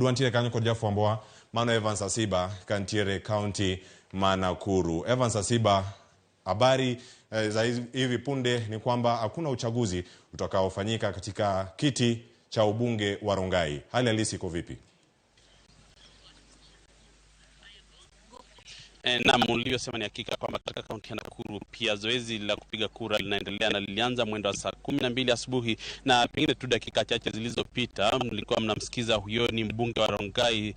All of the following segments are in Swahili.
Wantiere kanyo kod jafwambowa mano Evans Asiba kantiere county ma Nakuru. Evans Asiba, habari za hivi punde ni kwamba hakuna uchaguzi utakaofanyika katika kiti cha ubunge wa Rongai. Hali halisi iko vipi? Naam, uliosema ni hakika kwamba katika kaunti ya Nakuru pia zoezi la kupiga kura linaendelea na lilianza mwendo wa saa 12 asubuhi, na pengine tu dakika chache zilizopita mlikuwa mnamsikiza huyo ni mbunge wa Rongai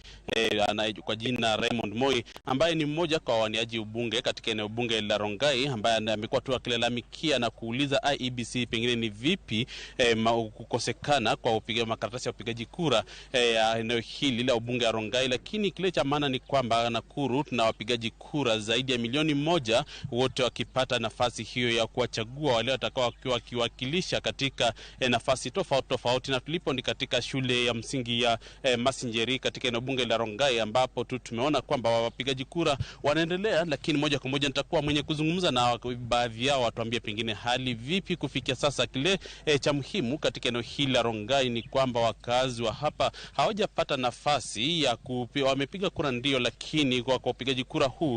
kwa jina Raymond Moi, ambaye ni mmoja kwa waniaji ubunge katika eneo bunge la Rongai, ambaye amekuwa tu akilalamikia na kuuliza IEBC pengine ni vipi kukosekana kwa upiga makaratasi ya upigaji kura eneo hili la ubunge wa Rongai. Lakini kile cha maana ni kwamba Nakuru tuna wapigaji kura zaidi ya 1,000,000, wote wakipata nafasi hiyo ya kuwachagua wale watakao wakiwakilisha katika nafasi tofauti tofauti. Na tulipo ni katika shule ya msingi ya Masinjeri katika eneo bunge la Rongai, ambapo tu tumeona kwamba wapigaji kura wanaendelea, lakini moja kwa moja nitakuwa mwenye kuzungumza na baadhi yao watuambie pengine hali vipi kufikia sasa. Kile cha muhimu katika eneo hili la Rongai ni kwamba wakazi wa hapa hawajapata nafasi ya wamepiga kura ndio, lakini kwa upigaji kura huu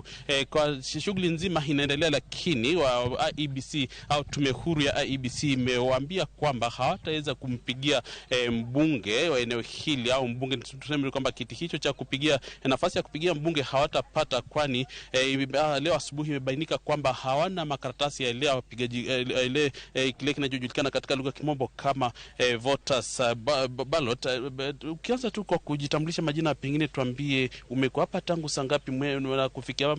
kwa shughuli nzima inaendelea, lakini wa IEBC au tume huru ya IEBC imewaambia kwamba hawataweza kumpigia mbunge wa eneo hili au mbunge, tuseme kwamba kiti hicho cha kupigia nafasi ya kupigia mbunge hawatapata, kwani leo asubuhi imebainika kwamba hawana makaratasi ya ile wapigaji ile kile kinachojulikana katika lugha kimombo kama voters ballot. Ukianza tu kwa kujitambulisha majina, pengine tuambie umekuwa hapa tangu saa ngapi na kufikia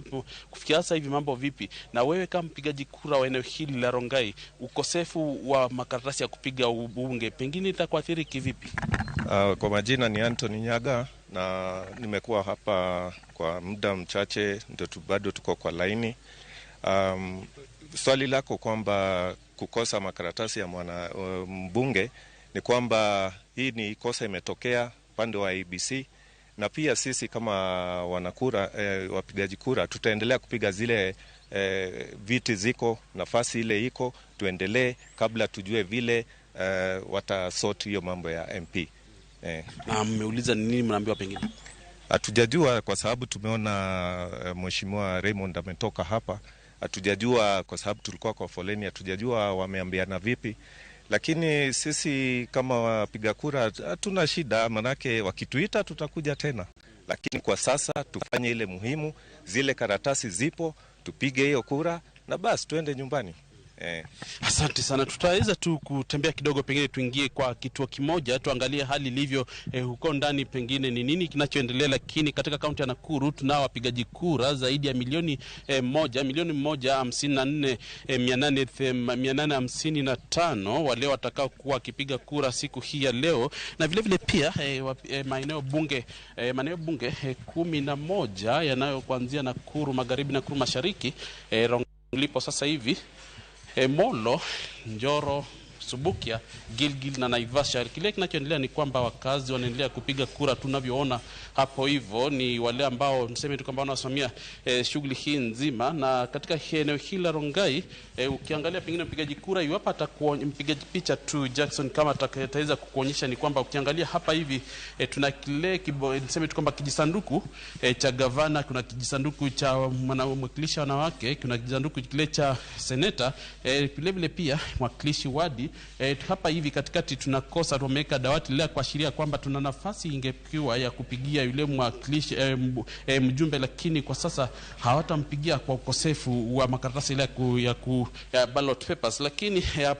sasa hivi mambo vipi, na wewe kama mpigaji kura wa eneo hili la Rongai, ukosefu wa makaratasi ya kupiga ubunge pengine itakuathiri kivipi? Kwa majina ni Anthony Nyaga na nimekuwa hapa kwa muda mchache, ndio bado tuko kwa laini. Swali lako kwamba kukosa makaratasi ya mwana mbunge ni kwamba hii ni kosa imetokea upande wa IEBC, na pia sisi kama wanakura wapigaji kura tutaendelea kupiga zile viti ziko, nafasi ile iko, tuendelee kabla tujue vile watasort hiyo mambo ya MP. Na mmeuliza ni nini mnaambiwa pengine? Hatujajua kwa sababu tumeona Mheshimiwa Raymond ametoka hapa. Hatujajua kwa sababu tulikuwa kwa foleni, hatujajua wameambiana vipi. Lakini sisi kama wapiga kura hatuna shida, manake wakituita tutakuja tena. Lakini kwa sasa tufanye ile muhimu, zile karatasi zipo, tupige hiyo kura na basi tuende nyumbani. Asante sana. Tutaweza tu kutembea kidogo, pengine tuingie kwa kituo kimoja tuangalie hali ilivyo huko ndani, pengine ni nini kinachoendelea. Lakini katika kaunti ya Nakuru tunao wapigaji kura zaidi ya 1,154,855 wale watakao kuwa wakipiga kura siku hii ya leo, na vile vile pia maeneo bunge 11 yanayo kuanzia Nakuru Magharibi, Nakuru Mashariki, Rongai sasa hivi Molo, Njoro, Subukia, Gilgil na Naivasha. Kile kinachoendelea ni kwamba wakazi wanaendelea kupiga kura. Tunavyoona hapo hivyo ni wale ambao niseme tu kwamba wanasimamia shughuli hii nzima. Na katika eneo hili la Rongai ukiangalia pengine mpigaji kura iwapo atakuwa mpigaji picha tu Jackson kama ataweza kukuonyesha, ni kwamba ukiangalia hapa hivi tuna kile niseme tu kwamba kijisanduku cha gavana, kuna kijisanduku cha mwakilishi wanawake, kuna kijisanduku kile cha seneta, vile vile pia mwakilishi wadi. Hapa hivi katikati tunakosa, tumeweka dawati la kuashiria kwamba tuna nafasi ingepiwa ya kupigia yule mwakilishi mjumbe, lakini kwa sasa hawatampigia kwa ukosefu wa makaratasi ile ya ballot papers. Lakini ya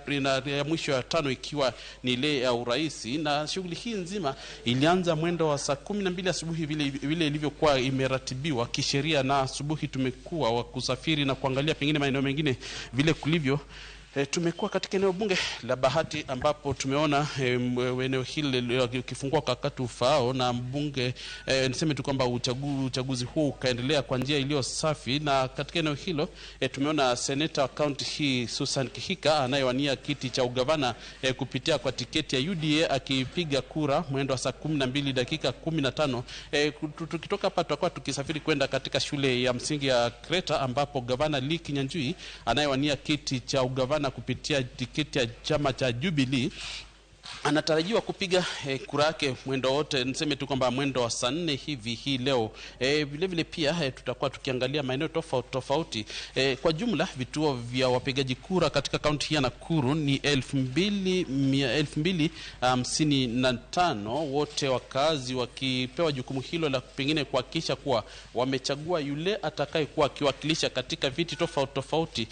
mwisho ya 5 ikiwa ni ile ya urais. Na shughuli hii nzima ilianza mwendo wa saa 12 asubuhi vile ilivyokuwa imeratibiwa kisheria, na asubuhi tumekuwa wa kusafiri na kuangalia pengine maeneo mengine vile kulivyo. Tumekuwa katika eneo bunge la Bahati ambapo tumeona eneo hili likifungua kwa wakati ufaao, na mbunge niseme tu kwamba uchaguzi huu ukaendelea kwa njia iliyo safi. Na katika eneo hilo tumeona seneta wa county hii Susan Kihika anayewania kiti cha ugavana kupitia kwa tiketi ya UDA akipiga kura mwendo wa saa 12:15. Tukitoka hapa tutakuwa tukisafiri kwenda katika shule ya msingi ya Kreta ambapo gavana Lee Kinyanjui anayewania kiti cha ugavana kupitia tiketi ya chama cha Jubilee Anatarajiwa kupiga kura yake mwendo wote, niseme tu kwamba mwendo wa saa 4 hivi hii leo. Vile vile pia tutakuwa tukiangalia maeneo tofauti tofauti. Kwa jumla vituo vya wapigaji kura katika kaunti hii ya Nakuru ni 2,055, wote wakazi wakipewa jukumu hilo la pengine kuhakikisha kuwa wamechagua yule atakayekuwa akiwakilisha katika viti tofauti tofauti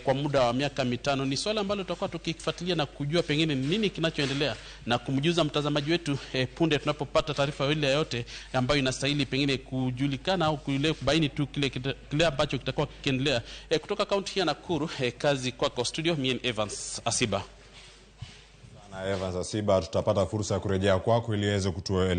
kwa muda wa miaka 5. Ni swala ambalo tutakuwa tukifuatilia na kujua pengine nini kinachoendelea na kumjuza mtazamaji wetu punde tunapopata taarifa ile yote ambayo inastahili pengine kujulikana au kule kubaini tu kile ambacho kitakuwa kikiendelea. Kutoka kaunti hii ya Nakuru, kazi kwako studio, mimi Evans Asiba. Na Evans Asiba, tutapata fursa ya kurejea kwako ili iweze kutueleza